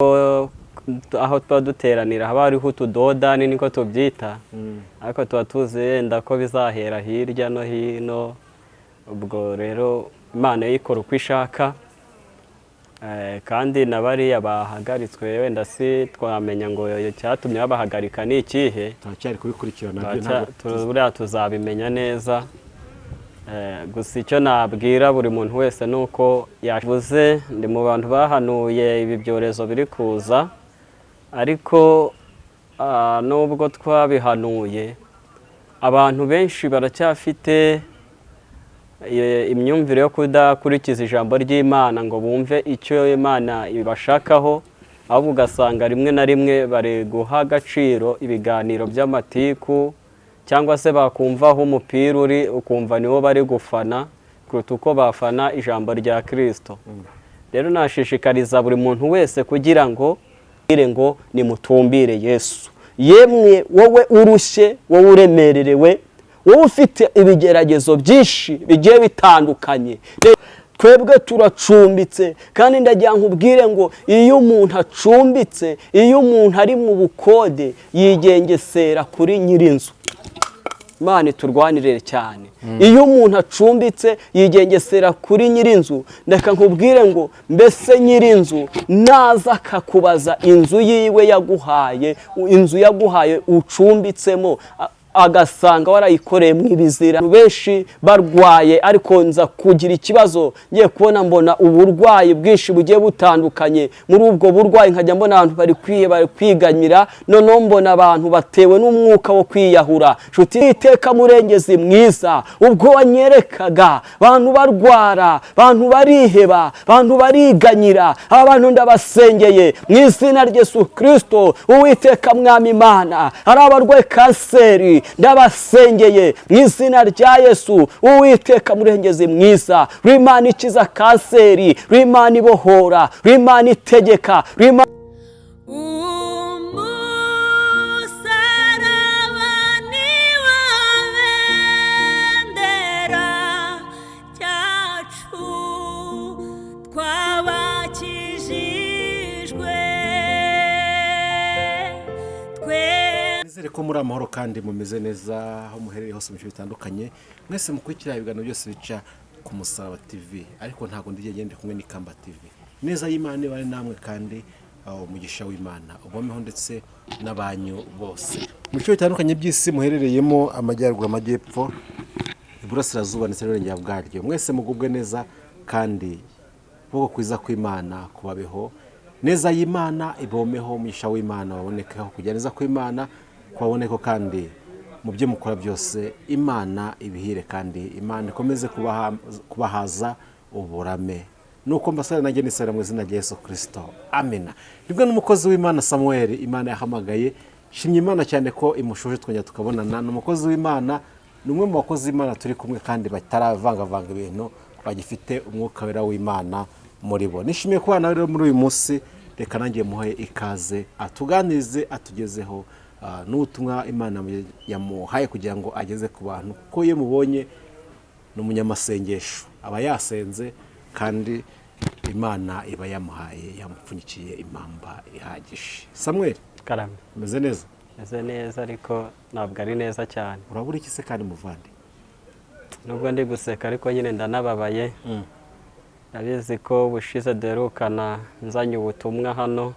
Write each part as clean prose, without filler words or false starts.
Aho tuba duteranira haba hariho utudodani, niko tubyita, ariko tuba tuzi yenda ko bizahera hirya no hino. Ubwo rero Imana yo ikora uko ishaka. Kandi na bariya bahagaritswe, wenda si twamenya ngo icyatumye babahagarika ni ikihe. Turacyari kubikurikirana byo. Ntabwo Buriya tuzabimenya neza. Gusa icyo nabwira buri muntu wese ni uko yavuze, ndi mu bantu bahanuye ibi byorezo biri kuza, ariko nubwo twabihanuye, abantu benshi baracyafite imyumvire yo kudakurikiza ijambo ry'Imana ngo bumve icyo Imana ibashakaho, ahubwo ugasanga rimwe na rimwe bari guha agaciro ibiganiro by'amatiku, cyangwa se bakumva aho umupira uri ukumva niwo bari gufana kuruta uko bafana ijambo rya Kirisito. Rero nashishikariza buri muntu wese kugira ngo ngo nimutumbire Yesu. Yemwe wowe urushye, wowe uremererewe, wowe ufite ibigeragezo byinshi bigiye bitandukanye, twebwe turacumbitse. Kandi ndagira nkubwire ngo iyo umuntu acumbitse, iyo umuntu ari mu bukode, yigengesera kuri nyir'inzu. Imana iturwanirire cyane. Iyo umuntu acumbitse yigengesera kuri nyir'inzu. Reka nkubwire ngo mbese nyir'inzu naza akakubaza inzu yiwe yaguhaye, inzu yaguhaye ucumbitsemo, agasanga warayikoreyemo ibizira. Benshi barwaye, ariko nza kugira ikibazo, ngiye kubona mbona uburwayi bwinshi bugiye butandukanye. Muri ubwo burwayi nkajya mbona abantu bari bari kwiganyira, noneho mbona abantu batewe n'umwuka wo kwiyahura. Nshuti, iteka murengezi mwiza, ubwo wanyerekaga abantu barwara, abantu bariheba, abantu bariganyira, aba bantu ndabasengeye mu izina rya Yesu Kirisito. Uwiteka Mwami Imana, hari abarwaye kanseri, ndabasengeye mu izina rya Yesu. Uwiteka murengezi mwiza, Imana ikiza kanseri, Imana ibohora, Imana itegeka, Imana Umusaraba niwo bendera ryacu twabakijijwe twe. Nizere ko muri amahoro kandi mumeze neza aho muherereye hose mu bice bitandukanye. Mwese mukurikira ibiganiro byose bica ku Musaraba TV, ariko ntabwo ndi jyenyine, ndi kumwe n'Ikamba TV. Neza y'Imana ibane namwe kandi umugisha w'Imana ubomeho ndetse n'abanyu bose mu bice bitandukanye by'isi muherereyemo, amajyaruguru, amajyepfo, iburasirazuba ndetse n'uburengera bwaryo. Mwese mugubwe neza kandi ukuboko kwiza kw'Imana kubabeho, neza y'Imana ibomeho, umugisha w'Imana wabonekeho, kugira neza kw'Imana kubaboneko, kandi mu byo mukora byose Imana ibihire kandi Imana ikomeze kubahaza uburame. Nuko mbasore nanjye nisabira mu izina rya Yesu Kirisito, amena. Nibwo n'umukozi w'Imana Samuel Imana yahamagaye. Shimye Imana cyane ko imushoje twongera tukabonana. Ni umukozi w'Imana, ni umwe mu bakozi b'Imana turi kumwe kandi bataravangavanga ibintu, bagifite umwuka wera w'Imana muri bo. Nishimiye kubana nawe rero muri uyu munsi. Reka nanjye muhe ikaze atuganirize, atugezeho n'ubutumwa Imana yamuhaye kugira ngo ageze ku bantu, kuko iyo mubonye ni umunyamasengesho, aba yasenze kandi Imana iba yamuhaye, yamupfunyikiye impamba ihagije. Samuel. Karame. Umeze neza? Meze neza, ariko ntabwo ari neza cyane. Urabura iki se kandi, muvandi? Nubwo ndi guseka, ariko nyine ndanababaye. Ndabizi ko ubushize duherukana nzanye ubutumwa hano,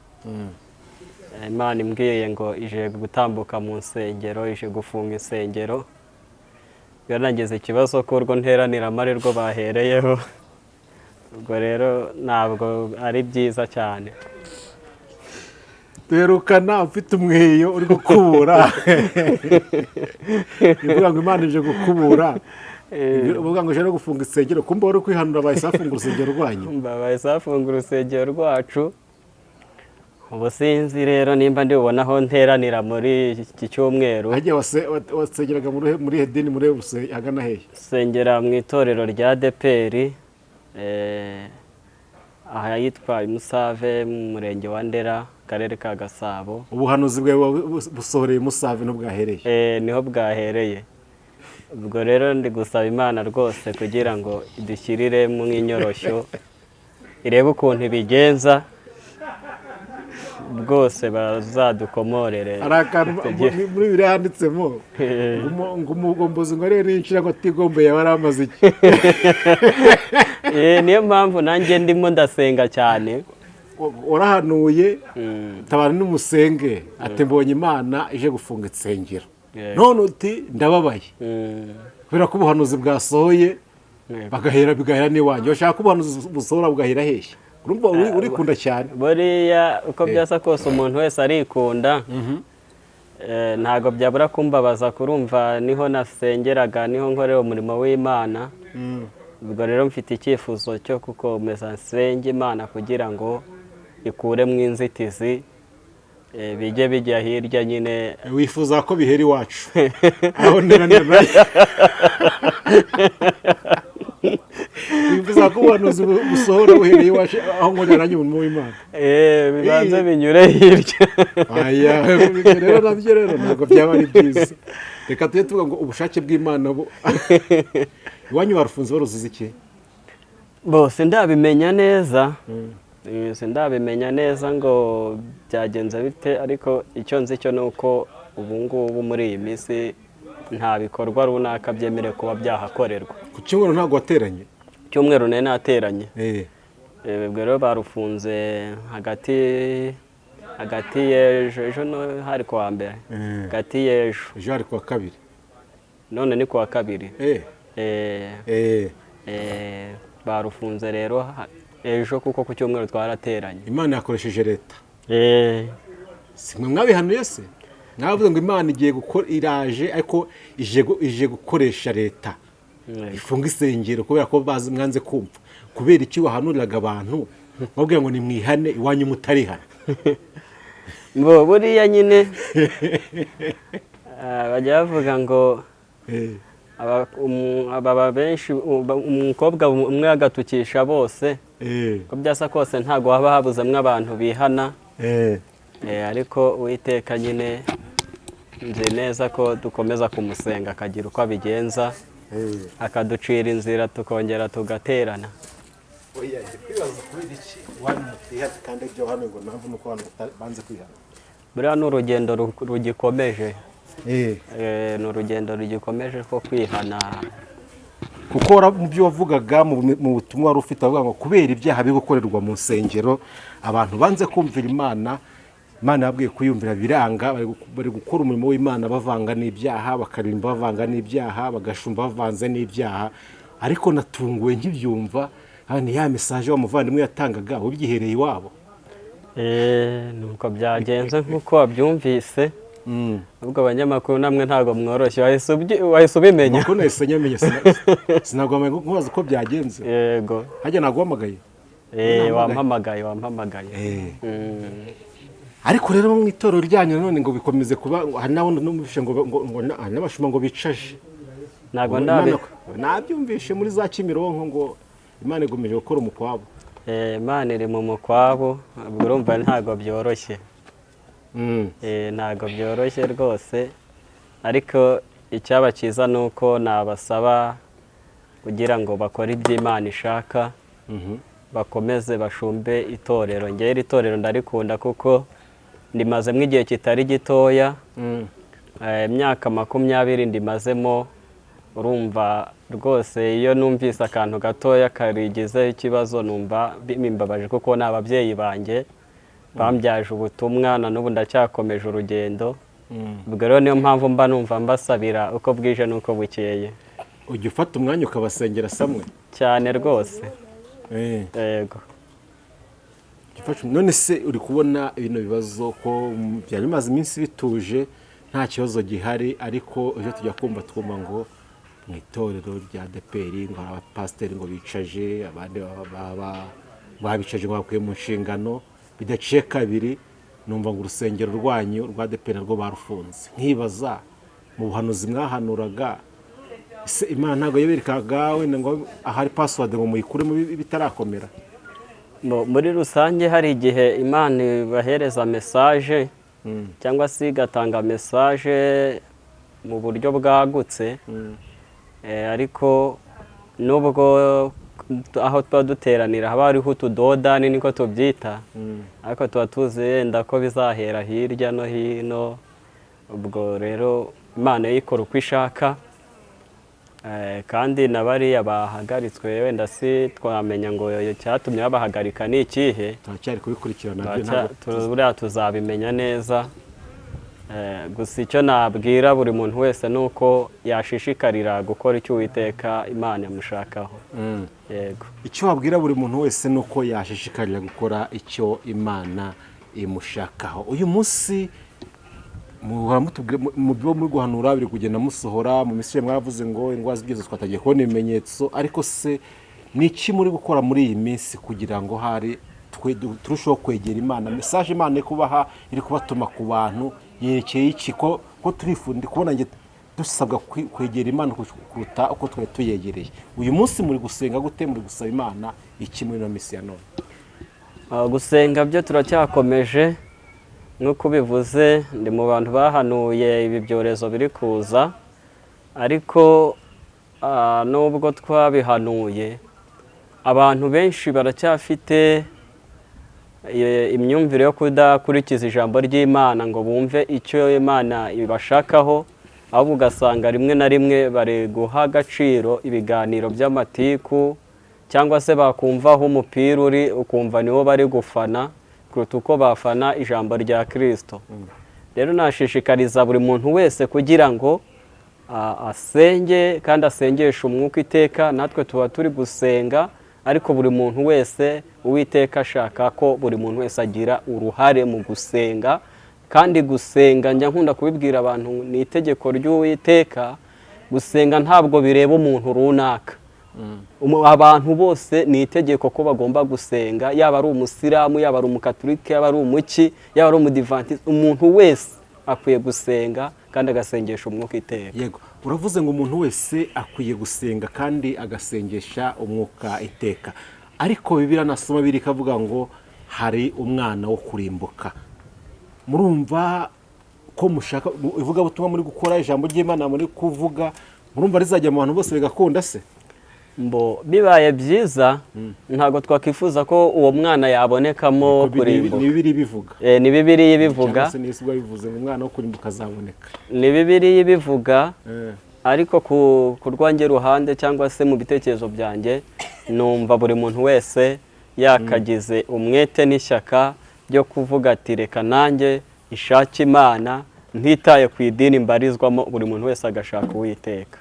Imana imbwiye ngo ije gutambuka mu nsengero, ije gufunga insengero. Rero nagize ikibazo ko urwo nteraniramo ari rwo bahereyeho. Ubwo rero ntabwo ari byiza cyane. Duherukana ufite umweyo uri gukubura, ivuga ngo Imana ije gukubura, uvuga ngo ije no gufunga insengero, kumba wari kwihanura, bahise bafunga urusengero rwanyu. Bahise bafunga urusengero rwacu. Ubu sinzi rero nimba ndi bubone aho nteranira muri iki cyumweru. Hagiye wasengeraga muri hedini muri ahagana hehe? Nsengera mu itorero rya ADEPR, ahitwa i Musave mu murenge wa Ndera, akarere ka Gasabo. Ubuhanuzi bwawe busohoreye Musave ntubwahereye? Niho bwahereye. Ubwo rero ndi gusaba Imana rwose kugira ngo idushyirire mu inyoroshyo, irebe ukuntu ibigenza. Rwose bazadukomorere. Hari akantu muri biriya handitsemo ngo umugombozi ngo arebe n'inshira ngo atigomboye yaba yaramaze iki. Niyo mpamvu nanjye ndimo ndasenga cyane. Warahanuye tabara n'umusenge ati mbonye Imana ije gufunga insengero, none uti ndababaye kubera ko ubuhanuzi bwasohoye bagahera bigahera n'iwanjye. Bashaka ko ubuhanuzi busohora bugahera hehe? Urumva urikunda cyane. Buriya uko byasa kose umuntu wese arikunda. Ntabwo byabura kumbabaza, kurumva niho nasengeraga, niho nkorera umurimo w'Imana. Ubwo rero mfite icyifuzo cyo gukomeza nsenge Imana kugira ngo ikuremo inzitizi, bijye bijya hirya nyine. Wifuza ko bihera iwacu aho nteranira nayo, wifuza ko ubuhanuzi busohora buhereye iwacu aho nkorera nanjye umurimo w'Imana. Bibanze binyure hirya. Aya, ibyo rero nabyo rero ntabwo byaba ari byiza. Reka tujye tuvuga ngo ubushake bw'Imana bu iwanyu barufunze baruzize iki? Bose ndabimenya neza. Sindabimenya neza ngo byagenze bite, ariko icyo nzi cyo ni uko ubu ngubu muri iyi minsi nta bikorwa runaka byemerewe kuba byahakorerwa. Ku cyumweru ntabwo wateranye? Cyumweru nari nateranye. Ubwo rero barufunze hagati hagati y'ejo, ejo no hari kuwa mbere, hagati y'ejo. Ejo hari kuwa kabiri. None ni kuwa kabiri. Barufunze rero ejo kuko ku cyumweru twarateranye. Imana yakoresheje leta. Si mwe mwabihanuye se? Mwavuze ngo Imana igiye gukora, iraje, ariko ije gukoresha leta ifunga isengero kubera ko bazi mwanze kumva. Kubera iki wahanuriraga abantu babwira ngo nimwihane iwanyu mutarihana? Bo buriya nyine bajya bavuga ngo aba benshi umukobwa umwe agatukisha bose. Uko byasa kose ntabwo haba habuzemo abantu bihana. Ariko Uwiteka nyine nzi neza ko dukomeza kumusenga akagira uko abigenza, akaducira inzira tukongera tugaterana. Oya, ndi kwibaza kubera iki iwanyu mutihana kandi ibyo hano ngo impamvu nuko abantu banze kwihana. Buriya ni urugendo rugikomeje. Ni urugendo rugikomeje rwo kwihana. Kuko mu byo wavugaga mu butumwa wari ufite avuga ngo kubera ibyaha biri gukorerwa mu nsengero abantu banze kumvira Imana, Imana yabwiye kuyumvira biranga, bari gukora umurimo w'Imana bavanga n'ibyaha, bakaririmba bavanga n'ibyaha, bagashumba bavanze n'ibyaha. Ariko natunguwe nkibyumva, ni ya message wa muvandimwe yatangaga ubyihereye iwabo. Nuko byagenze nk'uko wabyumvise. Ubwo abanyamakuru namwe ntabwo mworoshye, wahise ubimenya. Nuko nahise nyamenya, sinaguhamagaye nkubaza uko byagenze. Yego. Hajya naguhamagaye? Wampamagaye. Ariko rero mu itorero ryanyu none ngo bikomeze kuba, hari n'abo numvise ngo hari n'abashumba ngo bicaje. Ntabwo ndabi nabyumvishe muri za Kimironko ngo Imana igomeje gukora umukwabo. Imana iri mu mukwabo, ubwo urumva ntabwo byoroshye. Ntabwo byoroshye rwose, ariko icyaba cyiza ni uko nabasaba kugira ngo bakore ibyo Imana ishaka, bakomeze bashumbe itorero. Njyewe iri torero ndarikunda kuko ndimazemo igihe kitari gitoya, imyaka 20 ndimazemo. Urumva rwose iyo numvise akantu gatoya karigizeho ikibazo numva bimbabaje, kuko ni ababyeyi banjye bambyaje ubutumwa, na n'ubu ndacyakomeje urugendo. Ubwo rero niyo mpamvu mba numva mbasabira uko bwije n'uko bukeye. Ujya ufata umwanya ukabasengera samwe? Cyane rwose. Yego. None se uri kubona ibintu bibazo ko byari bimaze iminsi bituje nta kibazo gihari, ariko ejo tujya kumva twumva ngo mu itorero rya ADEPR ngo hari abapasiteri ngo bicaje, abandi babicaje ngo bakuye mu nshingano, bidaciye kabiri numva ngo urusengero rwanyu rwa ADEPR narwo barufunze. Nkibaza mu buhanuzi mwahanuraga se Imana ntabwo yaberekaga wenda ngo ahari password ngo muyikuremo bitarakomera? Muri rusange hari igihe Imana ibahereza message cyangwa se igatanga message mu buryo bwagutse. Ariko nubwo aho tuba duteranira haba hariho utudodani niko tubyita, ariko tuba tuzi yenda ko bizahera hirya no hino. Ubwo rero Imana yo ikora uko ishaka. Kandi na bariya bahagaritswe wenda si twamenya ngo icyatumye babahagarika ni ikihe. Turacyari kubikurikirana byo. Ntabwo Buriya tuzabimenya neza. Gusa icyo nabwira buri muntu wese ni uko yashishikarira gukora icyo Uwiteka Imana yamushakaho. Yego. Icyo wabwira buri muntu wese ni uko yashishikarira gukora icyo Imana imushakaho. Uyu munsi muhora mutubwira mu byo muri guhanura biri kugenda musohora. Mu minsi ishize mwaravuze ngo indwara z'ibyorezo twatagiye kubona ibimenyetso, ariko se ni iki muri gukora muri iyi minsi kugira ngo hari turusheho kwegera Imana? Message Imana iri kubaha, iri kubatuma ku bantu, yerekeye iki? Ko turifuza kubona njye dusabwa kwegera Imana kuruta uko twari tuyegereye. Uyu munsi muri gusenga gute? Muri gusaba Imana iki muri ino minsi ya none? Gusenga byo turacyakomeje. Nk'uko ubivuze, ndi mu bantu bahanuye ibi byorezo biri kuza, ariko nubwo twabihanuye, abantu benshi baracyafite imyumvire yo kudakurikiza ijambo ry'Imana ngo bumve icyo Imana ibashakaho, ahubwo ugasanga rimwe na rimwe bari guha agaciro ibiganiro by'amatiku, cyangwa se bakumva aho umupira uri ukumva niwo bari gufana kuruta uko bafana ijambo rya Kirisito. Rero nashishikariza buri muntu wese kugira ngo asenge kandi asengeshe umwuka iteka. Natwe tuba turi gusenga, ariko buri muntu wese, Uwiteka ashaka ko buri muntu wese agira uruhare mu gusenga. Kandi gusenga, njya nkunda kubibwira abantu, ni itegeko ry'Uwiteka. Gusenga ntabwo bireba umuntu runaka. Abantu bose ni itegeko ko bagomba gusenga, yaba ari umusilamu, yaba ari umukatolike, yaba ari umuki, yaba ari umudivantiste, umuntu wese akwiye gusenga kandi agasengesha umwuka iteka. Yego, uravuze ngo umuntu wese akwiye gusenga kandi agasengesha umwuka iteka, ariko Bibiliya nasoma biri ikavuga ngo hari umwana wo kurimbuka. Murumva ko mushaka ivugabutumwa muri gukora, ijambo ry'Imana muri kuvuga, murumva rizajya mu bantu bose bigakunda se? Mbo bibaye byiza, ntabwo twakwifuza ko uwo mwana yabonekamo kurimbuka. Ni Bibiliya ibivuga. Ni Bibiliya ibivuga. Cyangwa se ni Yesu ubwo yabivuze ngo umwana wo kurimbuka azaboneka. Ni Bibiliya ibivuga, ariko ku rwanjye ruhande cyangwa se mu bitekerezo byanjye, numva buri muntu wese yakagize umwete n'ishyaka ryo kuvuga ati reka nanjye ishake Imana ntitaye ku idini mbarizwamo, buri muntu wese agashaka Uwiteka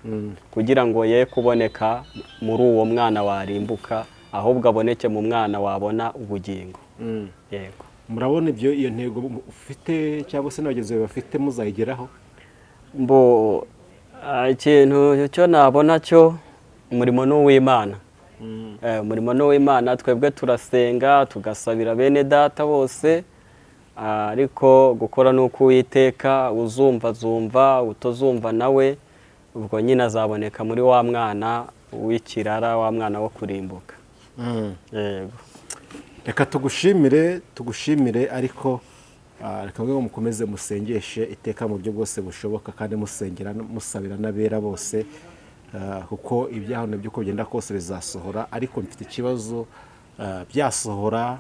kugira ngo ye kuboneka muri uwo mwana warimbuka, ahubwo aboneke mu mwana wabona ubugingo. Yego. Murabona ibyo iyo ntego ufite cyangwa se n'abagenzi bawe bafite muzayigeraho? Mbo ikintu cyo nabona cyo, umurimo ni uw'Imana. Umurimo ni uw'Imana. Twebwe turasenga tugasabira bene data bose, ariko gukora ni uko Uwiteka. Uzumva azumva, utazumva nawe ubwo nyine azaboneka muri wa mwana w'ikirara, wa mwana wo kurimbuka. Yego. Reka tugushimire, ariko reka mvuge ngo mukomeze musengeshe iteka mu buryo bwose bushoboka, kandi musengera musabira n'abera bose, kuko ibyaha nabyo uko bigenda kose bizasohora. Ariko mfite ikibazo, byasohora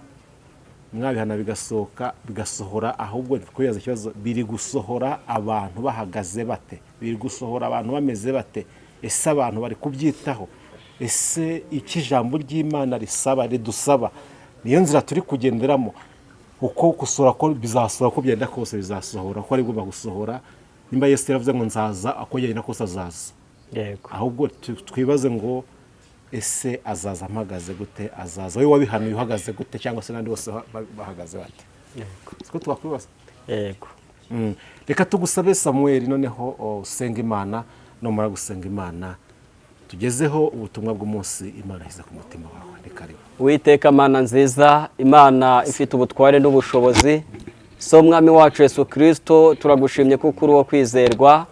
mwabihana bigasohoka bigasohora, ahubwo kwibaza ikibazo, biri gusohora abantu bahagaze bate? Biri gusohora abantu bameze bate? Ese abantu bari kubyitaho? Ese icyo ijambo ry'Imana risaba, ridusaba, niyo nzira turi kugenderamo? Uko gusohora ko bizasohora, uko byenda kose bizasohora, ko ari bugomba gusohora. Nimba Yesu yaravuze ngo nzaza, uko byagenda kose azaza. Ahubwo twibaze ngo ese azaza mpagaze gute? Azaza wowe wabihanuye uhagaze gute, cyangwa se n'abandi bose bahagaze bate? Siko twakwibaza? Yego. Reka tugusabe Samuel, noneho usenga Imana. Numara gusenga Imana, tugezeho ubutumwa bw'umunsi Imana ishyize ku mutima wawe. Ni karibu. Uwiteka Mana nziza, Imana ifite ubutware n'ubushobozi, so Mwami wacu Yesu Kirisito, turagushimye kuko uri uwo kwizerwa,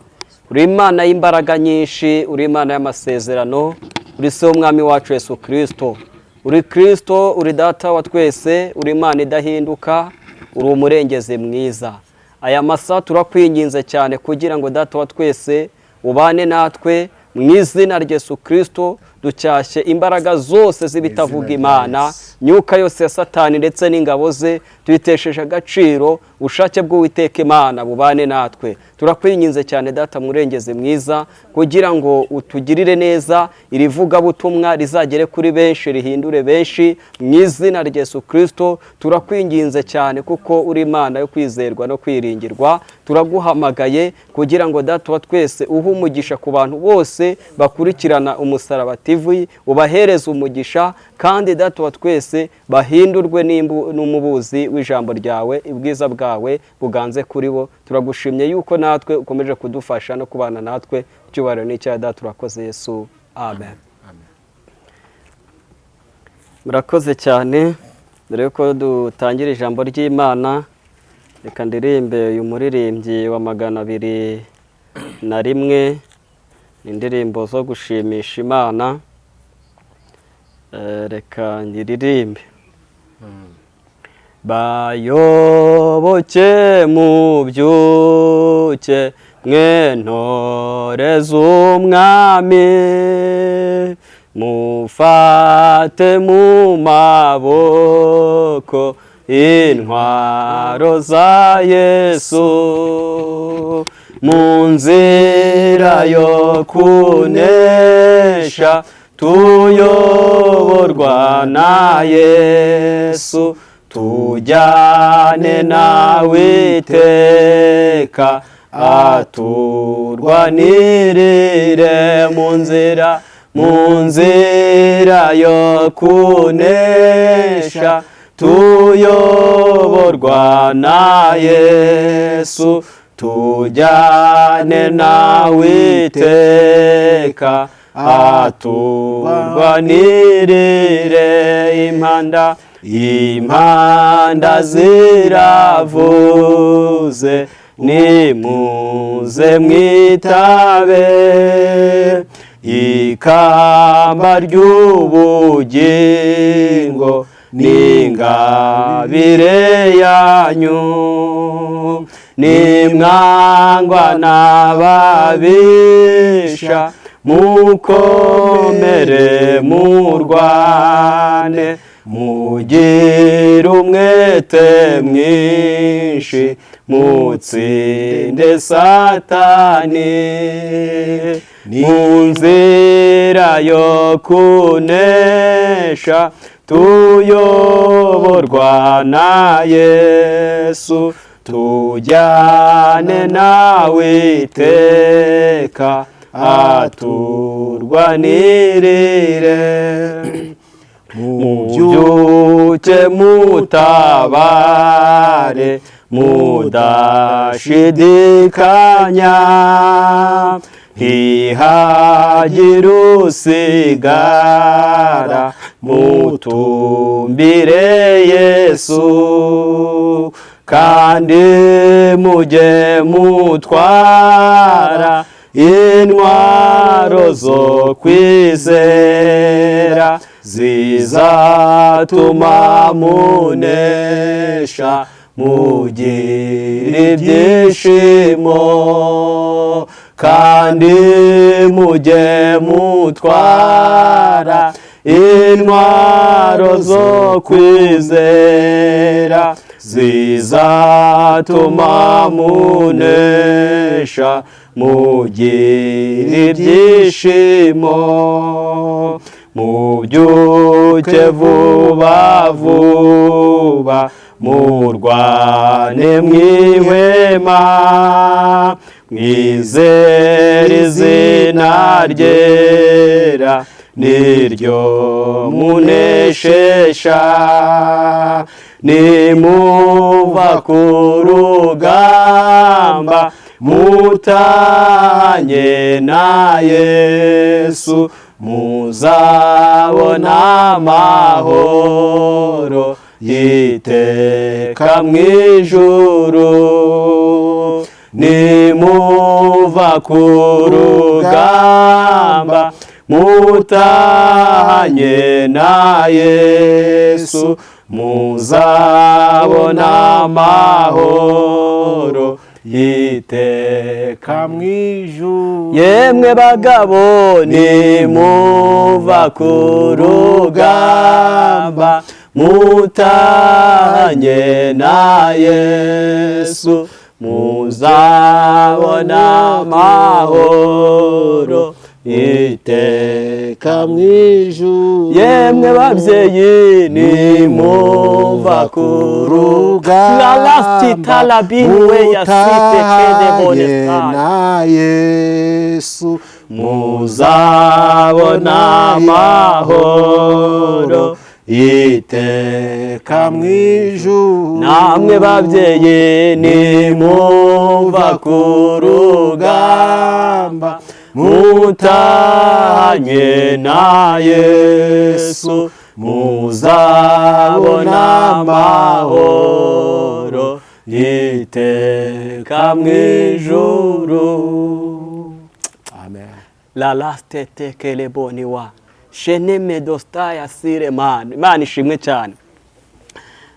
uri Imana y'imbaraga nyinshi, uri Imana y'amasezerano, uri so Mwami wacu Yesu Kirisito, uri Kirisito, uri Data wa twese, uri Imana idahinduka, uri umurengezi mwiza. Aya masaha turakwinginze cyane kugira ngo Data wa twese ubane natwe mu izina rya Yesu Kirisito. Ducyashye imbaraga zose z'ibitavuga Izina rya Imana, Yesu. myuka yose ya Satani ndetse n'ingabo ze tuyitesheje agaciro. Ubushake bw'Uwiteka Imana bubane natwe. Turakwinginze cyane, Data murengezi mwiza, kugira ngo utugirire neza, iri vugabutumwa rizagere kuri benshi, rihindure benshi mu izina rya Yesu Kirisito. Turakwinginze cyane kuko uri Imana yo kwizerwa no kwiringirwa. Turaguhamagaye kugira ngo, Data wa twese, uhe umugisha ku bantu bose bakurikirana Umusaraba TV, ubahereze umugisha kandi, Data wa twese, bahindurwe n'umubuzi w'ijambo ryawe. Ubwiza bwawe buganze kuri bo. Turagushimye yuko natwe ukomeje kudufasha no kubana natwe. Icyubahiro n'icya Data. Turakoze Yesu, amen. Amen. Murakoze cyane. Mbere yuko dutangira ijambo ry'Imana, reka ndirimbe uyu muririmbyi wa 201, ni indirimbo zo gushimisha Imana. Reka nyiririmbe. Bayoboke mubyuke, mwe ntore z'umwami, mufate mu maboko intwaro za Yesu, mu nzira yo kunesha tuyoborwa na Yesu, tujyane nawe iteka aturwanirire. Mu nzira yo kunesha tuyoborwa na Yesu, tujyane nawe iteka aturwanirire. Impanda ziravuze, nimuze mwitabe ikamba ry'ubugingo n'ingabire yanyu. Nimwangwa n'ababisha, mukomere murwane, mugire umwete mwinshi, mutsinde Satani. Mu nzira yo kunesha tuyoborwa na Yesu, tujyane nawe iteka aturwanirire. Mubyuke mutabare mudashidikanya, ntihagire usigara, mutumbire Yesu, kandi mujye mutwara intwaro zo kwizera zizatuma munesha, mugira ibyishimo. Kandi mujye mutwara intwaro zo kwizera zizatuma munesha, mugira ibyishimo. Mubyuke vuba vuba, murwane mwihwema, mwizere izina ryera niryo muneshesha. Nimuva ku rugamba mutanye na Yesu, muzabona amahoro y'iteka mw'ijuru. Nimuva ku rugamba mutanye na Yesu, muzabona amahoro. Iteka mu ijuru. Yemwe bagabo, nimuva ku rugamba mutanye na Yesu, muzabona amahoro iteka mu ijuru. Yemwe babyeyi, nimuva ku rugamba mutanye na Yesu, muzabona amahoro iteka mu ijuru. Namwe babyeyi, nimuva ku rugamba mutanye na Yesu, muzabona amahoro iteka mu ijuru. Amen. La lastete keleboniwa sheneme dostaya siremani. Imana ishimwe cyane.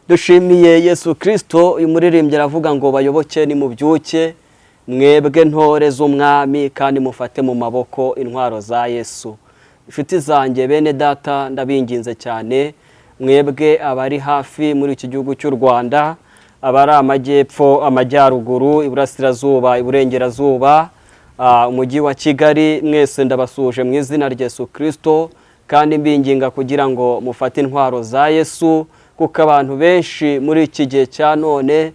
Dushimiye Yesu Kirisito. Uyu muririmbyi aravuga ngo: "Bayoboke, nimubyuke mwebwe ntore z'umwami, kandi mufate mu maboko intwaro za Yesu." Inshuti zanjye, bene data, ndabinginze cyane, mwebwe abari hafi muri iki gihugu cy'u Rwanda, abari amajyepfo, amajyaruguru, iburasirazuba, iburengerazuba, umujyi wa Kigali, mwese ndabasuhuje mu izina rya Yesu Kirisito, kandi mbinginga kugira ngo mufate intwaro za Yesu, kuko abantu benshi muri iki gihe cya none,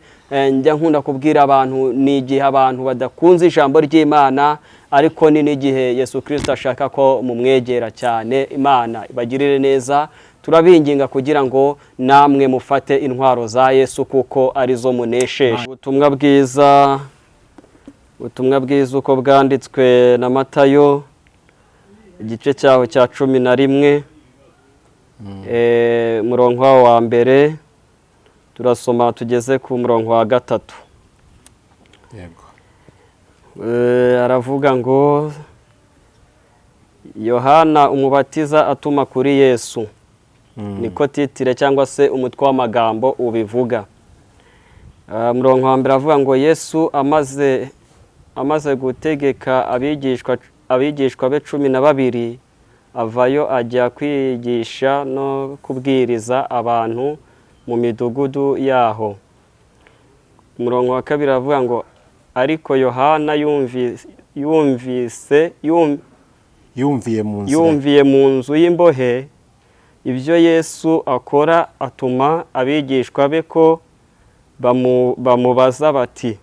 njya nkunda kubwira abantu, ni igihe abantu badakunze ijambo ry'Imana, ariko ni n'igihe Yesu Kirisito ashaka ko mumwegera cyane. Imana ibagirire neza. Turabinginga kugira ngo namwe mufate intwaro za Yesu, kuko arizo munesheje. Ubutumwa bwiza, ubutumwa bwiza uko bwanditswe na Matayo, igice cyaho cya 11, umurongo wawo wa mbere, turasoma tugeze ku murongo wa 3. Yego. Aravuga ngo: "Yohana Umubatiza atuma kuri Yesu." Niko titre cyangwa se umutwe w'amagambo ubivuga. Umurongo wa mbere avuga ngo: "Yesu amaze gutegeka abigishwa be 12, avayo ajya kwigisha no kubwiriza abantu mu midugudu yaho." Umurongo wa kabiri aravuga ngo: "Ariko Yohana yumvise Yumviye mu nzira. Yumviye mu nzu y'imbohe ibyo Yesu akora, atuma abigishwa be ko bamubaza bati: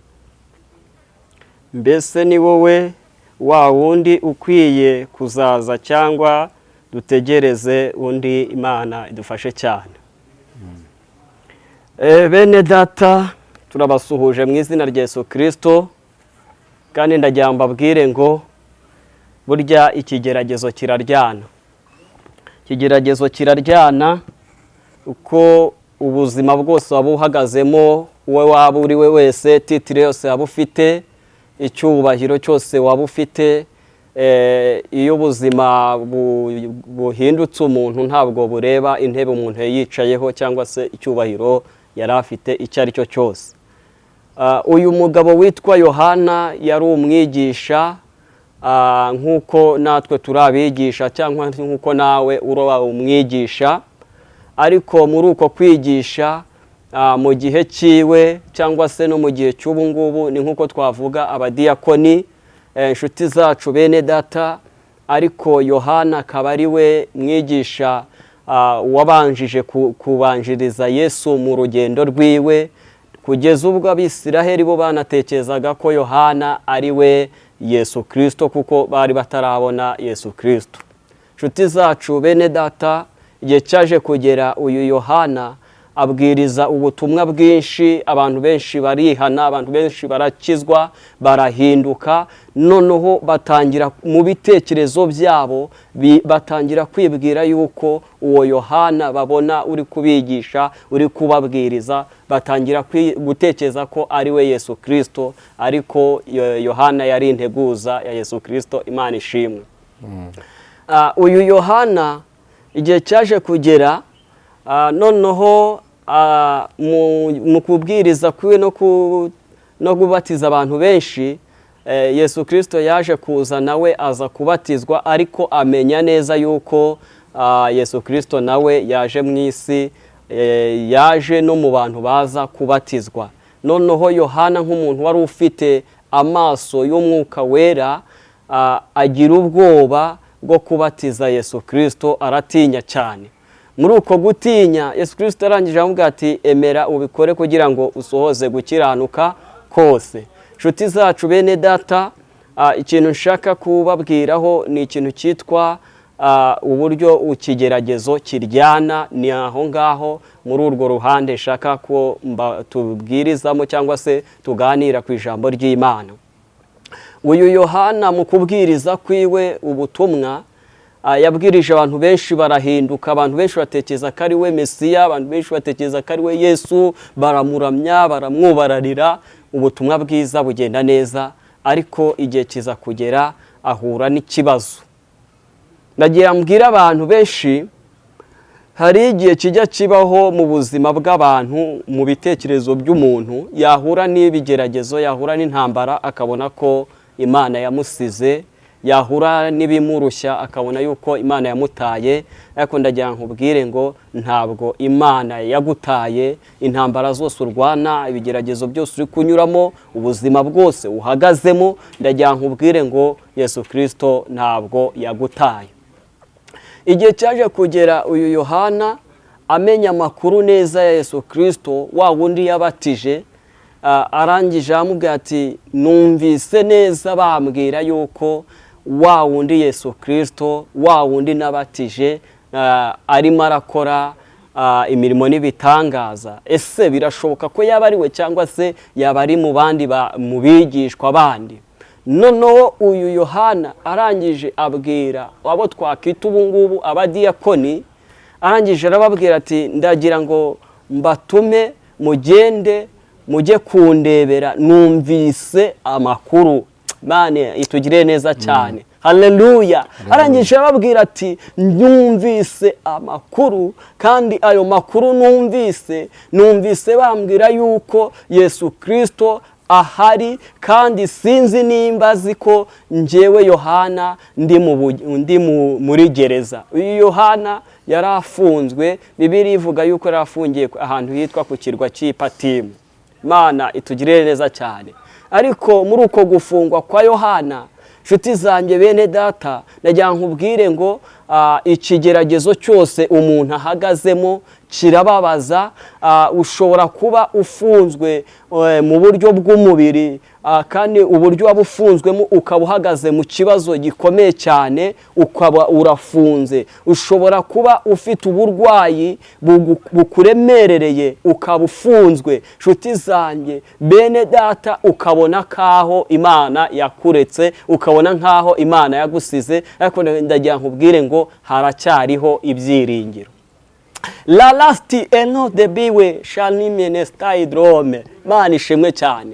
'Mbese ni wowe wa wundi ukwiye kuzaza, cyangwa dutegereze undi?'" Imana idufashe cyane. Bene data, turabasuhuje mu izina rya Yesu Kirisito, kandi ndagira ngo mbabwire ngo burya ikigeragezo kiraryana. Ikigeragezo kiraryana, uko ubuzima bwose waba uhagazemo, uwo waba uri we wese, titre yose waba ufite, icyubahiro cyose waba ufite, iyo ubuzima buhindutse umuntu, ntabwo bureba intebe umuntu yicayeho cyangwa se icyubahiro yari afite icyo ari cyo cyose. Uyu mugabo witwa Yohana yari umwigisha, nk'uko natwe turi abigisha, cyangwa nk'uko nawe uri umwigisha. Ariko muri uko kwigisha, mu gihe cyiwe cyangwa se no mu gihe cy'ubu ngubu, ni nk'uko twavuga abadiyakoni, inshuti zacu, bene data. Ariko Yohana akaba ari we mwigisha wabanjije kubanjiriza Yesu mu rugendo rwiwe, kugeza ubwo Abisiraheli bo banatekerezaga ko Yohana ari we Yesu Kirisito, kuko bari batarabona Yesu Kirisito. Inshuti zacu, bene data, igihe cyaje kugera uyu Yohana abwiriza ubutumwa bwinshi, abantu benshi barihana, abantu benshi barakizwa, barahinduka. Noneho batangira mu bitekerezo byabo, batangira kwibwira yuko uwo Yohana babona uri kubigisha, uri kubabwiriza, batangira gutekereza ko ari we Yesu Kirisito. Ariko Yohana yari integuza ya Yesu Kirisito. Imana ishimwe. Uyu Yohana igihe cyaje kugera, noneho mu kubwiriza kwiwe no ku no kubatiza abantu benshi, Yesu Kirisito yaje kuza nawe aza kubatizwa, ariko amenya neza yuko Yesu Kirisito nawe yaje mu isi, yaje no mu bantu baza kubatizwa. Noneho Yohana nk'umuntu wari ufite amaso y'umwuka wera, agira ubwoba bwo kubatiza Yesu Kirisito, aratinya cyane. Muri uko gutinya, Yesu Kirisito arangije aramubwira ati: "Emera ubikore kugira ngo usohoze gukiranuka kose." Inshuti zacu, bene data, ikintu nshaka kubabwiraho ni ikintu cyitwa uburyo ikigeragezo kiryana. Ni aho ngaho muri urwo ruhande nshaka ko tubwirizamo cyangwa se tuganira ku ijambo ry'Imana. Uyu Yohana mu kubwiriza kwiwe ubutumwa, yabwirije abantu benshi barahinduka, abantu benshi batekereza ko ari we Mesiya, abantu benshi batekereza ko ari we Yesu, baramuramya, baramwubararira, ubutumwa bwiza bugenda neza. Ariko igihe kiza kugera ahura n'ikibazo. Ndagira mbwira abantu benshi, hari igihe kijya kibaho mu buzima bw'abantu, mu bitekerezo by'umuntu, yahura n'ibigeragezo, yahura n'intambara, akabona ko Imana yamusize, yahura n'ibimurushya akabona yuko Imana yamutaye. Ariko ndagira nkubwire ngo ntabwo Imana yagutaye. Intambara zose urwana, ibigeragezo byose uri kunyuramo, ubuzima bwose uhagazemo, ndagira nkubwire ngo Yesu Kirisito ntabwo yagutaye. Igihe cyaje kugera uyu Yohana amenya amakuru neza ya Yesu Kirisito, wa wundi yabatije, arangije aramubwira ati: "Numvise neza bambwira yuko wa wundi Yesu Kirisito, wa wundi nabatije, arimo arakora imirimo n'ibitangaza. Ese birashoboka ko yaba ari we cyangwa se yaba ari mu bandi mu bigishwa bandi?" Noneho uyu Yohana arangije abwira abo twakwita ubu ngubu abadiyakoni, arangije arababwira ati: "Ndagira ngo mbatume mugende mujye kundebera, numvise amakuru." Imana itugirire neza cyane, haleluya. Arangije arababwira ati: "Numvise amakuru, kandi ayo makuru numvise, numvise bambwira yuko Yesu Kirisito ahari, kandi sinzi nimba azi ko njyewe Yohana ndi muri gereza." Uyu Yohana yari afunzwe, Bibiliya ivuga yuko yari afungiye ahantu hitwa ku kirwa cy'Ipatimu. Imana itugirire neza cyane. Ariko muri uko gufungwa kwa Yohana, nshuti zanjye, bene data, ndagira nkubwire ngo ikigeragezo cyose umuntu ahagazemo kirababaza. Ushobora kuba ufunzwe mu buryo bw'umubiri, kandi uburyo waba ufunzwemo ukaba uhagaze mu kibazo gikomeye cyane, ukaba urafunze. Ushobora kuba ufite uburwayi bukuremerereye, ukaba ufunzwe, nshuti zanjye, bene data, ukabona nk'aho Imana yakuretse, ukabona nk'aho Imana yagusize. Ariko ndagira nkubwire ngo haracyariho ibyiringiro. La lasti eno de biwe shalime drome. Imana ishimwe cyane.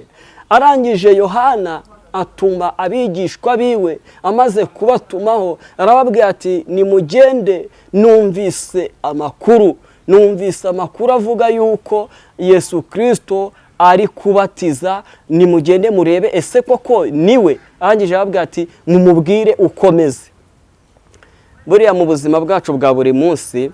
Arangije Yohana atuma abigishwa biwe, amaze kubatumaho arababwira ati: "Nimugende, numvise amakuru, numvise amakuru avuga yuko Yesu Kirisito ari kubatiza, nimugende murebe ese koko niwe." Arangije arababwira ati: "Mumubwire ukomeze." Buriya mu buzima bwacu bwa buri munsi,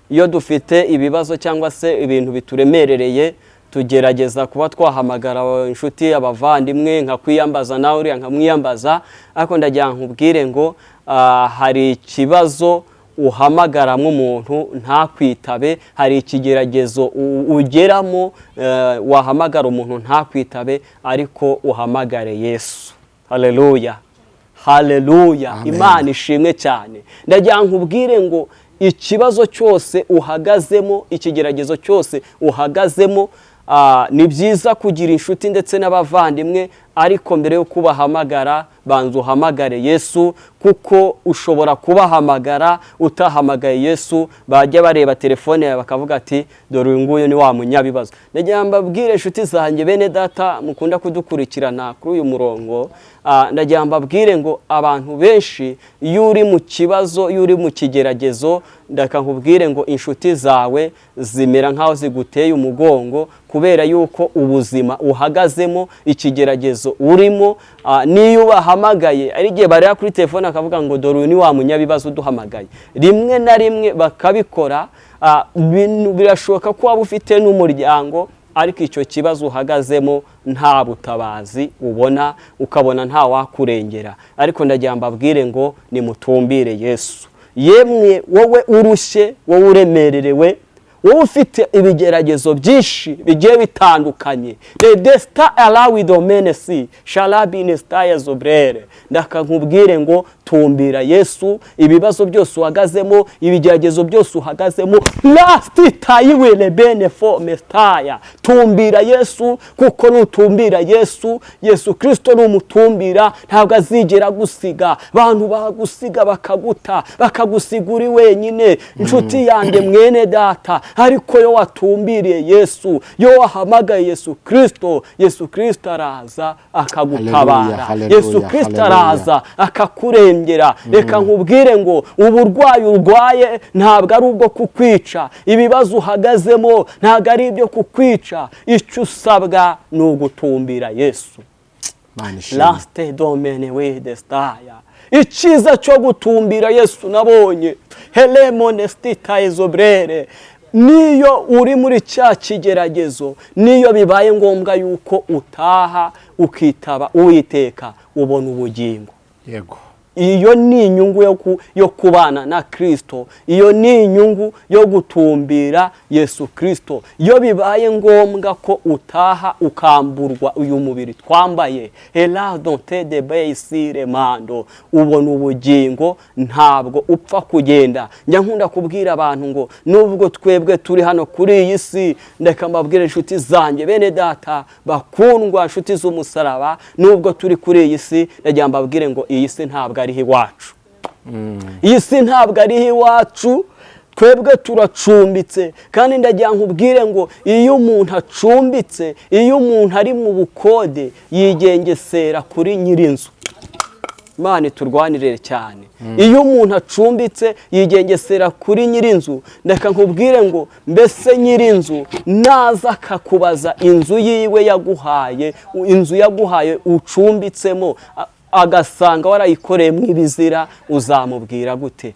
iyo dufite ibibazo cyangwa se ibintu bituremerereye, tugerageza kuba twahamagara inshuti, abavandimwe, nka kwiyambaza nawe uriya nkamwiyambaza. Ariko ndagira nkubwire ngo hari ikibazo uhamagaramo umuntu ntakwitabe, hari ikigeragezo ugeramo wahamagara umuntu ntakwitabe, ariko uhamagare Yesu. Haleluya, haleluya. Amen. Imana ishimwe cyane. Ndagira nkubwire ngo ikibazo cyose uhagazemo, ikigeragezo cyose uhagazemo, ni byiza kugira inshuti ndetse n'abavandimwe. Ariko mbere yo kubahamagara, banza uhamagare Yesu, kuko ushobora kubahamagara utahamagaye Yesu, bajya bareba telefone yawe bakavuga ati: "Dore uyu nguyu ni wa munyabibazo." Ndagira ngo mbabwire, inshuti zanjye, bene data mukunda kudukurikirana kuri uyu murongo, ndagira ngo mbabwire ngo abantu benshi, iyo uri mu kibazo, iyo uri mu kigeragezo, ndakakubwire ngo inshuti zawe zimera nk'aho ziguteye umugongo, kubera yuko ubuzima uhagazemo, ikigeragezo urimo, niyo ubahamagaye, ari igihe bareba kuri telefone bakavuga ngo: "Dore uyu ni wa munyabibazo uduhamagaye." Rimwe na rimwe bakabikora. Birashoboka ko waba ufite n'umuryango, ariko icyo kibazo uhagazemo nta butabazi ubona, ukabona nta wakurengera. Ariko ndagira mbabwire ngo nimutumbire Yesu. Yemwe wowe urushye, wowe uremererewe, wowe ufite ibigeragezo byinshi bigiye bitandukanye, redesita arawi domene si sharabine sitaya zobrere, ndakakubwire ngo tumbira Yesu. Ibibazo byose uhagazemo, ibigeragezo byose uhagazemo, lasiti tayiwere bene fo mesitaya, tumbira Yesu, kuko nutumbira Yesu, Yesu Kirisito numutumbira, ntabwo azigera agusiga. Abantu bagusiga, bakaguta, bakagusiga uri wenyine, inshuti yanjye, mwene data. Ariko yo watumbiriye Yesu, yo wahamagaye Yesu Kirisito, Yesu Kirisito araza akagutabara. Haleluya, Yesu Kirisito haleluya. araza akakurengera. Reka nkubwire ngo uburwayi urwaye ntabwo ari ubwo kukwica, ibibazo uhagazemo ntabwo ari ibyo kukwica. Icyo usabwa ni ugutumbira Yesu. Imana ishimwe. Lasite domene we desitaya. Icyiza cyo gutumbira Yesu nabonye helemonesitita ezobrere, niyo uri muri cya kigeragezo, niyo bibaye ngombwa yuko utaha ukitaba Uwiteka, ubona ubugingo. Iyo ni inyungu yo kubana na Kirisito, iyo ni inyungu yo gutumbira Yesu Kirisito. Iyo bibaye ngombwa ko utaha, ukamburwa uyu mubiri twambaye, eradonte de beyisire mando, ubona ubugingo, ntabwo upfa kugenda. Njya nkunda kubwira abantu ngo nubwo twebwe turi hano kuri iyi si, ndeka mbabwire, inshuti zanjye, bene data bakundwa, inshuti z'umusaraba, nubwo turi kuri iyi si, ndagira mbabwire ngo iyi si ntabwo ariho iwacu. Iyi si ntabwo ariho iwacu, twebwe turacumbitse. Kandi ndagira nkubwire ngo iyo umuntu acumbitse, iyo umuntu ari mu bukode, yigengesera kuri nyir'inzu. Imana iturwanirire cyane. Iyo umuntu acumbitse yigengesera kuri nyir'inzu. Ndeka nkubwire ngo mbese nyir'inzu naza akakubaza inzu yiwe yaguhaye, inzu yaguhaye ucumbitsemo, agasanga warayikoreyemo ibizira, uzamubwira gute?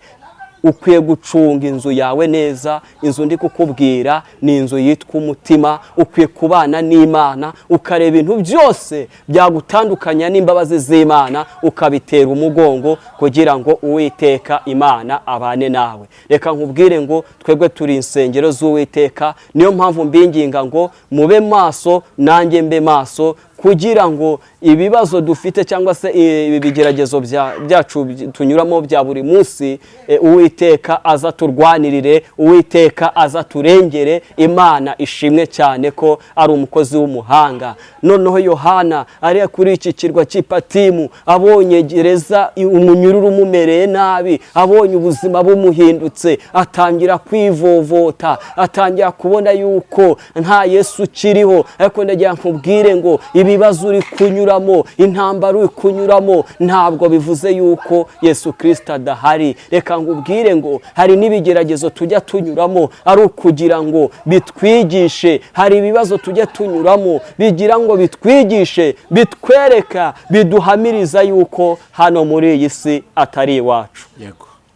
Ukwiye gucunga inzu yawe neza. Inzu ndi kukubwira ni inzu yitwa umutima. Ukwiye kubana n'Imana, ukareba ibintu byose byagutandukanya n'imbabazi z'Imana, ukabitera umugongo kugira ngo Uwiteka Imana abane nawe. Reka nkubwire ngo twebwe turi insengero z'Uwiteka. Niyo mpamvu mbinginga ngo mube maso, nanjye mbe maso, kugira ngo ibibazo dufite cyangwa se ibi bigeragezo byacu tunyuramo bya buri munsi, Uwiteka aza turwanirire, Uwiteka aza turengere. Imana ishimwe cyane ko ari umukozi w'umuhanga. Noneho Yohana ari kuri iki kirwa cy'Ipatimu, abonye gereza, umunyururu umumereye nabi, abonye ubuzima bumuhindutse, atangira kwivovota, atangira kubona yuko nta Yesu ukiriho. Ariko ndagira nkubwire ngo ibibazo uri kunyuramo, intambara uri kunyuramo, ntabwo bivuze yuko Yesu Kirisito adahari. Reka nkubwire ngo hari n'ibigeragezo tujya tunyuramo ari ukugira ngo bitwigishe. Hari ibibazo tujya tunyuramo bigira ngo bitwigishe, bitwereka, biduhamiriza yuko hano muri iyi si atari iwacu.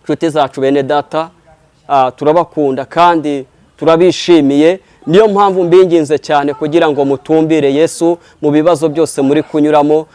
Inshuti zacu, bene data, turabakunda kandi turabishimiye. Niyo mpamvu mbinginze cyane kugira ngo mutumbire Yesu mu bibazo byose muri kunyuramo.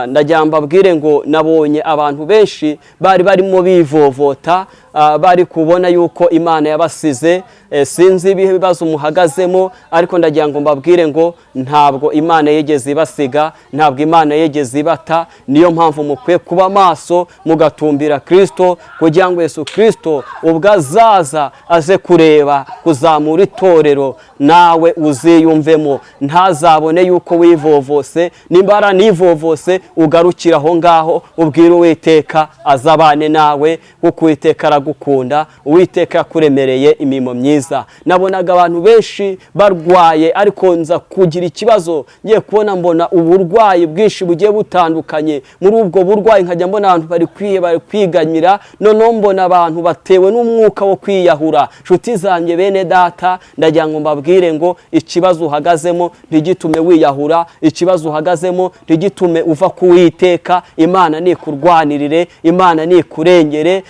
Ndagira mbabwire ngo nabonye abantu benshi bari barimo bivovota. bari kubona yuko Imana yabasize. Sinzi ibibazo muhagazemo, ariko ndagira ngo mbabwire ngo ntabwo Imana yigeze ibasiga, ntabwo Imana yigeze ibata. Niyo mpamvu mukwiye kuba maso mugatumbira Kristo, kugira ngo Yesu Kristo ubwo azaza aze kureba kuzamura itorero, nawe uziyumvemo, ntazabone yuko wivovose. Nimba aranivovose, ugarukire aho ngaho, ubwire Uwiteka azabane nawe, kuko Uwiteka aragukunda, Uwiteka yakuremereye imirimo myiza. Nabonaga abantu benshi barwaye, ariko nza kugira ikibazo, ngiye kubona mbona uburwayi bwinshi bugiye butandukanye. Muri ubwo burwayi nkajya mbona abantu bari kwiganyira, noneho mbona abantu batewe n'umwuka wo kwiyahura. Nshuti zanjye, bene data, ndagira ngo mbabwire ngo ikibazo uhagazemo ntigitume wiyahura, ikibazo uhagazemo ntigitume uva ku Uwiteka. Imana nikurwanirire, Imana nikurengere.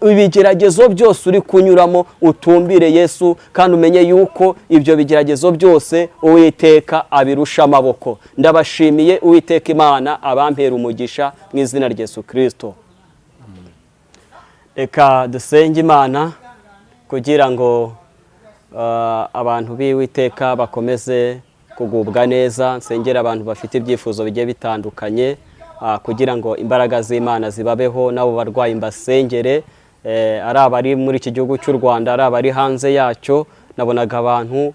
Ibigeragezo byose uri kunyuramo, utumbire Yesu, kandi umenye yuko ibyo bigeragezo byose Uwiteka abirusha amaboko. Ndabashimiye, Uwiteka Imana abampera umugisha mu izina rya Yesu Kristo. Reka dusenge Imana kugira ngo abantu b'Uwiteka bakomeze kugubwa neza. Nsengera abantu bafite ibyifuzo bigiye bitandukanye, kugira ngo imbaraga z'Imana zibabeho, n'abo barwayi mbasengere, ari abari muri iki gihugu cy'u Rwanda, ari abari hanze yacyo. Nabonaga abantu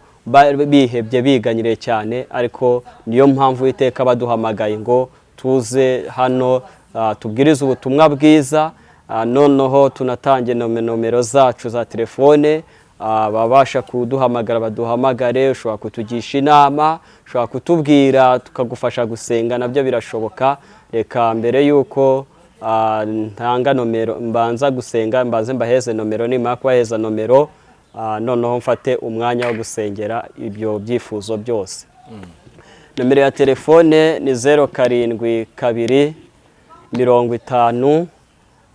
bihebye, biganyire cyane, ariko niyo mpamvu Uwiteka baduhamagaye ngo tuze hano, tubwirize ubutumwa bwiza. Noneho tunatange nomero zacu za telefone, babasha kuduhamagara baduhamagare. Ushobora kutugisha inama, ushobora kutubwira tukagufasha gusenga, nabyo birashoboka. Reka mbere yuko ntanga nomero mbanza gusenga, mbanze mbaheze nomero. Nimara kubaheza nomero, noneho mfate umwanya wo gusengera ibyo byifuzo byose. Nomero ya telefone ni 072 50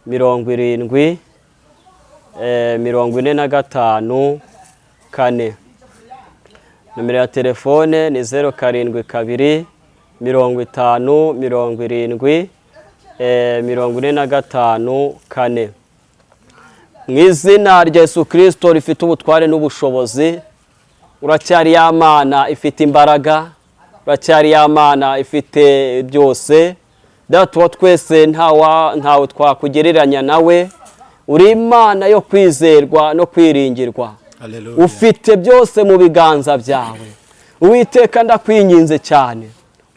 70 45 4. Nomero ya telefone ni 072 50 70 45 4. Mu izina rya Yesu Kristo rifite ubutware n'ubushobozi, uracyari ya Mana ifite imbaraga, uracyari ya Mana ifite byose. Data wa twese, ntawe twakugereranya nawe, uri Imana yo kwizerwa no kwiringirwa. Haleluya. Ufite byose mu biganza byawe. Uwiteka, ndakwinginze cyane,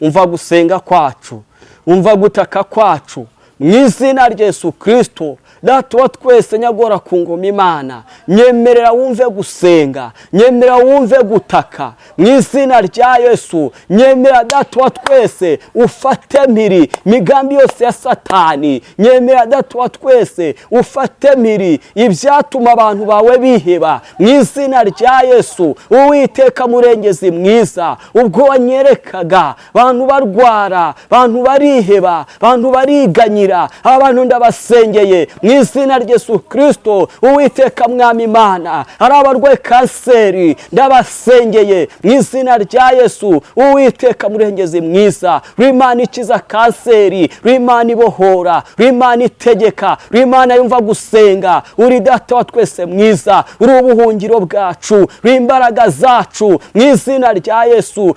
umva gusenga kwacu, umva gutaka kwacu mu izina rya Yesu Kristo. Data wa twese, nyagora ku ngoma Imana, nyemerera wumve gusenga, nyemerera wumve gutaka mu izina rya Yesu. Nyemerera, Data wa twese, ufate mpiri imigambi yose ya Satani. Nyemerera, Data wa twese, ufate mpiri ibyatuma abantu bawe biheba mu izina rya Yesu. Uwiteka murengezi mwiza, ubwo wanyerekaga abantu barwara, abantu bariheba, abantu bariganyira, abantu ndabasengeye mu izina rya Yesu Kristo. Uwiteka mwami Imana, ari abarwaye kanseri, ndabasengeye mu izina rya Yesu. Uwiteka murengezi mwiza, Imana ikiza kanseri, Imana ibohora, Imana itegeka, Imana yumva gusenga, uri Data wa twese mwiza, uri ubuhungiro bwacu, uri imbaraga zacu. Mu izina rya Yesu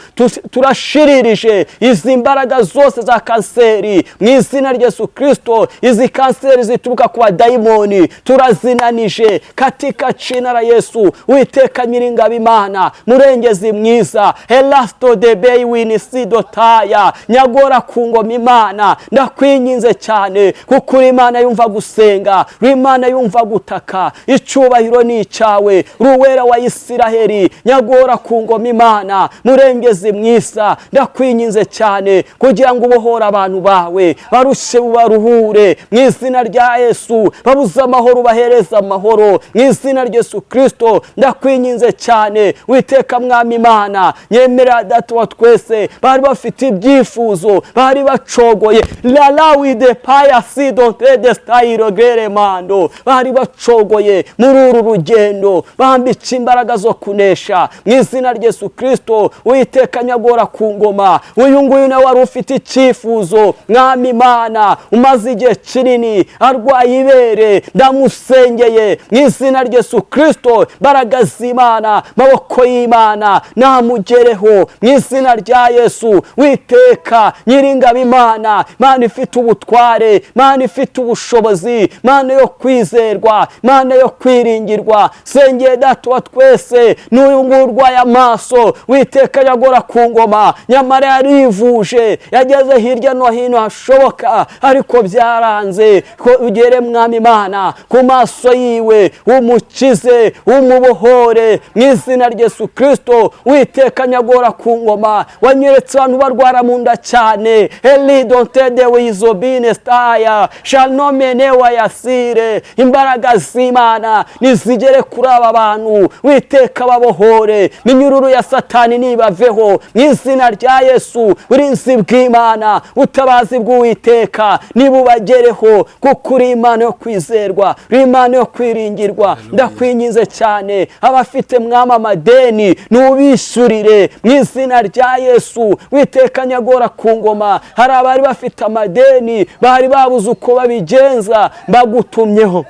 turashiririje izi mbaraga zose za kanseri mu izina rya Yesu Kristo. Izi kanseri zituruka ku badayimoni turazinanije katika jina la Yesu. Uwiteka nyiringabo Imana murengezi mwiza, elasto de bei winisido taya, nyagora ku ngoma Imana, ndakwinginze cyane, kuko uri Imana yumva gusenga, uri Imana yumva gutaka. Icyubahiro ni icyawe, Ruwera wa Isiraheli, nyagora ku ngoma Imana murengezi mwiza. Ndakwinginze cyane kugira ngo ubohore abantu bawe barushe, ubaruhure mu izina rya Yesu, babuze amahoro ubahereze amahoro mu izina rya Yesu Kristo. Ndakwinginze cyane, Witeka mwami Imana, nyemera Data wa twese, bari bafite ibyifuzo, bari bacogoye, lalawi de paya sido de stayiro geremando, bari bacogoye muri uru rugendo, bambitse imbaraga zo kunesha mu izina rya Yesu Kristo. Uwiteka nyagora ku ngoma, uyu nguyu nawe wari ufite icyifuzo, mwami Imana. Umaze igihe kinini arwaye ibere, ndamusengeye mu izina rya Yesu Kristo. Imbaraga z'Imana, maboko y'Imana namugereho mu izina rya Yesu. Witeka Nyiringabo Imana, Imana ifite ubutware, Imana ifite ubushobozi, Imana yo kwizerwa, Imana yo kwiringirwa, sengeye Data wa twese n'uyu nguyu urwaye amaso. Witeka yagora ku ngoma, nyamara yarivuje, yageze hirya no hino hashoboka, ariko byaranze. Ko ugere, Mwami Imana, ku maso yiwe, umukize, umubohore mu izina rya Yesu Kristo. Witeka nyagora ku ngoma, wanyeretse abantu barwara mu nda cyane. Elidontede izobine staya shalomene wayasire. Imbaraga z'Imana nizigere kuri aba bantu, Witeka babohore minyururu ya Satani nibaveho mu izina rya Yesu. Uburinzi bw'Imana, ubutabazi bw'Uwiteka nibubagereho, kuko uri Imana yo kwizerwa, uri Imana yo kwiringirwa. Ndakwinginze cyane, abafite, Mwami, amadeni nubishyurire mu izina rya Yesu. Witeka nyagora ku ngoma, hari abari bafite amadeni bari babuze uko babigenza, bagutumyeho,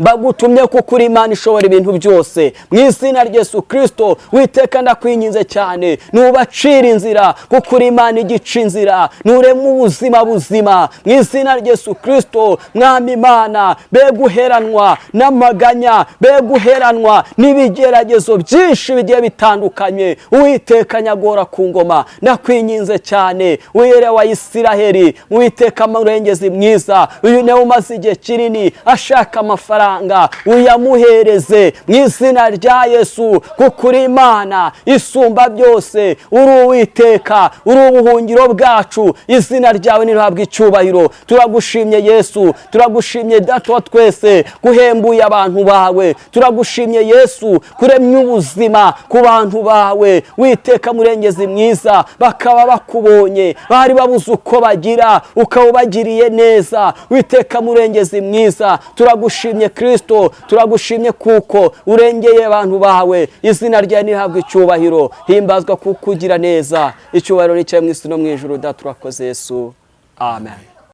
bagutumye, kuko uri Imana ishobora ibintu byose mu izina rya Yesu Kristo. Witeka ndakwinginze cyane, nubacira inzira, kuko uri Imana igica inzira, nurema ubuzima buzima mu izina rya Yesu Kristo. Mwami Imana, be guheranwa n'amaganya, be guheranwa n'ibigeragezo byinshi bigiye bitandukanye. Uwiteka nyagora ku ngoma, ndakwinginze cyane, Wera wa Isiraheli, Uwiteka murengezi mwiza, uyu nawe umaze igihe kinini ashaka amafaranga, uyamuhereze mu izina rya Yesu, kuko uri Imana isumba byose, uri Uwiteka, uri ubuhungiro bwacu. Izina ryawe nirihabwe icyubahiro. Turagushimye Yesu, turagushimye Data wa twese guhembuye abantu bawe, turagushimye Yesu kuremya ubuzima ku bantu bawe. Witeka murengezi mwiza, bakaba bakubonye, bari babuze uko bagira, ukaba ubagiriye neza. Witeka murengezi mwiza, turagushimye Kristo, turagushimye kuko urengeye abantu bawe. Izina ryawe nirihabwe icyubahiro, himbazwa kuko ugira neza. Icyubahiro ni icyawe mu isi no mu ijuru. Data, urakoze Yesu, amen.